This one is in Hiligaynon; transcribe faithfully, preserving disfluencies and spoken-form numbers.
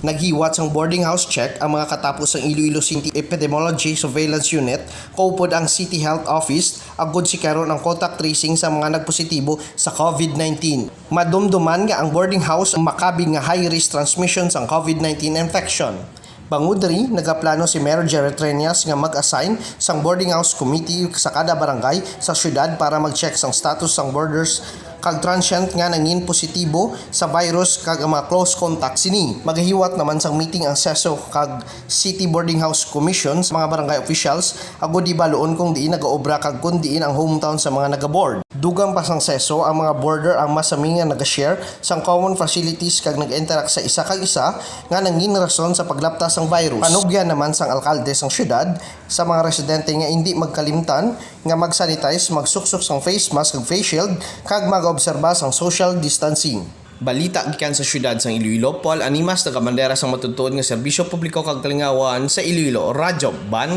Naghiwat sang boarding house check ang mga katapo sang Iloilo City Epidemiology Surveillance Unit, kaupod ang City Health Office, agod sikaron ang contact tracing sa mga nagpositibo sa COVID nineteen. Madumduman nga ang boarding house makabig nga high-risk transmission sang COVID nineteen infection. Bangod diri, nagaplano si Mayor Jerry Treñas nga mag-assign sang boarding house committee sa kada barangay sa syudad para mag-check sang status sang boarders kag transient nga nangin positibo sa virus kag ang mga close contact sini. Magahiwat naman sang meeting ang seso kag City Boarding House Commission sa mga barangay officials agod ibaluon kung diin nagaobra kag kung diin ang hometown sa mga nagaboard. Dugang pa sang seso, ang mga boarder ang masami nga nagashare sang common facilities kag nag-interact sa isa kag isa nga nangin rason sa paglapta sang virus. Panugyan naman sang alkalde sang syudad sa mga residente nga indi magkalimtan nga mag-sanitize, magsuksok sang face mask kag face shield, kag mag-obserba sang social distancing. Balita gikan sa siyudad sang Iloilo, Paul Animas, nagabandera sang matutuod nga serbisyo publiko kag kalingawan sa Iloilo, Radyo Ban.